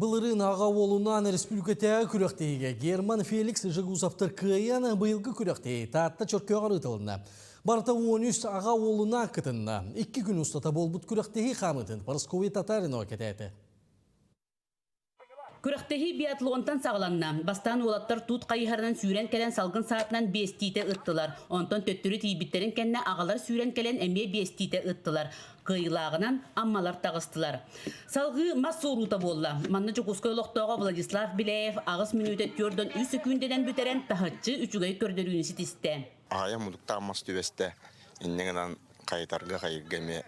Былырыын аҕа уолунаан республикатааҕы күрэхтэһиигэ Герман Феликс Жегусовтар кыайан быйылгы күрэхтэһии Таатта Чөркөөҕөр ыытылынна. Барыта 13 аҕа уолунаан кытынна. Икки күн устата буолбут күрэхтэһии хаамыытын Парасковья Татаринова кэтээтэ. Күрэхтэһии биатлонтан саҕаланна. Бастаан уолаттар туут хайыһарынан сүүрэн кэлэн салгын саатынан биэстиитэ ыттылар. Онтон төттөрү тиийбиттэрин кэннэ аҕалар сүүрэн кэлэн эмиэ биэстиитэ ыттылар. Кыайыылааҕынан Аммалар таҕыстылар. Салҕыы мас суоруута буолла. Манна Дьокуускай олохтооҕо Владислав Беляев аҕыс мүнүүтэ түөрдөн үс сөкүүндэнэн бүтэрэн таһыччы үчүгэй көрдөрүүнү ситистэ. Аҕайа мутуктаах мас түбэстэ. Инньэ гынан хайытарга хайырга эмиэ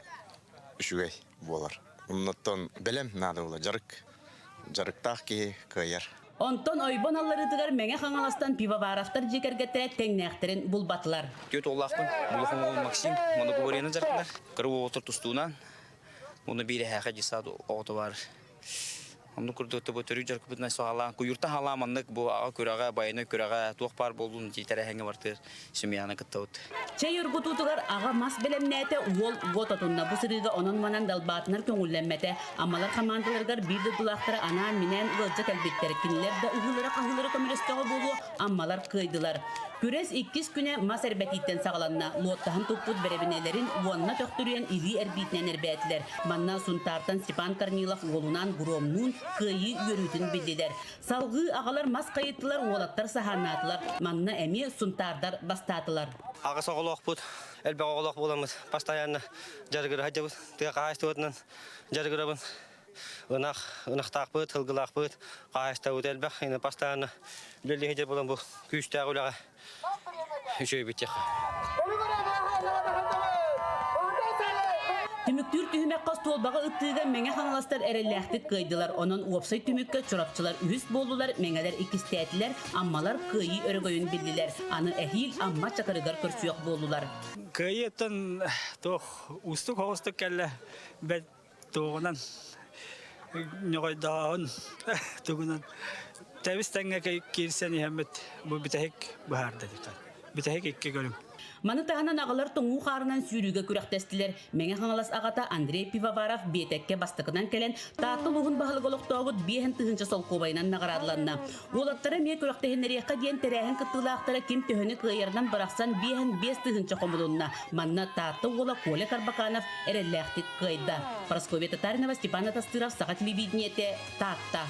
үчүгэй буолар. Оннуттан бэлэм наада буолар. Дьарык. Дьарыктаах киһи кыайар. Онтон ойбон алларыытыгар Мэҥэ Хаҥаластан Пивоваровтар дьиэ кэргэттэрэ тэҥнээхтэрин булбатылар. Түөрт уоллаахпын. Улахан уолум Максим моногубарыйаны дьарыктанар. Кыра уолаттар тустуунан. Уонна биир эһээхэ дьыссаат оҕото баар. Оннук курдук бу төрүү дьарыкпытынан саҕалаан, куйууртан халаан маннык бу аҕа күрэҕэ, байанай күрэҕэ туох баар буоллун дии тэрээһиҥҥэ бартыыр семьяны кыттабыт. Чэй оргутуутугар аҕа мас бэлэмнээтэ, уол уот отунна. Бу сырыыга онон-манан далбаатынар көҥүллэммэтэ. Аммалар хамаандаларыгар биир дойдулаахтара анаан-минээн ыалдьа кэлбиттэр. Кинилэр да ыһыылара-хаһыылара көмөлөстөҕө буолуо, аммалар кыайдылар. Күрэс иккис күнэ мас эрбэтииттэн саҕаланна. Луоттаһан туппут бэрэбинэлэрин уонна төхтүрүйэн илии эрбиитинэн эрбээтилэр. Манна Сунтаартан Степан Корнилов уолунаан Громнуун кыайыы үөрүүтүн биллилэр. Салгыы аҕалар мас хайыттылар, уолаттар саһааннаатылар. Манна эмиэ сунтаардар бастаатылар. Аҕыс оҕолоохпут, элбэх оҕолоох буоламмыт постоянно дьарыгыра сылдьабыт. Тыа хаһаайыстыбатынан дьарыгырабын. Ынах, ынахтаахпыт, сылгылаахпыт, хаһаайыстыбабыт элбэх. Постоянно үлэлии сылдьар буолан бу күүстээх үлэҕэ үчүгэйбит диэххэ. Түмүктүүр түһүмэххэ остуолбаҕа ыттыыга Мэҥэ Хаҥаластар эрэллээхтик кыайдылар. Онон уопсай түмүккэ Чурапчылар үһүс буоллулар, Мэҥэлэр иккистээтилэр, Аммалар кыайыы өрөгөйүн биллилэр. Аны эһиил Амма Чакырыгар көрсүөх буоллулар. Кыайыыттан туох уустук оҕустук кэллэ. Бэрт туоҕунан ньоҕойдооһун тугунан тэбис тэҥҥэ киирсэн иһэммит бу бүтэһик быһаарда бүтэһик икки көрүҥ. Маны таһынан аҕалар тоҥуу хаарынан сүүрүүгэ күрэхтэстилэр. Мэҥэ Хаҥалас аҕата Андрей Пивоваров биэтэккэ бастакынан кэлэн Таатта улууһун баһылыга олохтообут 5000 солкуобайынан наҕараадаланна. Уолаттара эмиэ күрэхтэһиннэриэххэ диэн тэрээһин кыттыылаахтара ким төһөнү кыайарынан бырахсан 55 тыһыынча хомулунна. Манна Таатта уола Коля Карбаканов эрэллээхтик кыайда. Прасковья Татаринова, Степан Атастыров, Саха телевидениетэ, Таатта.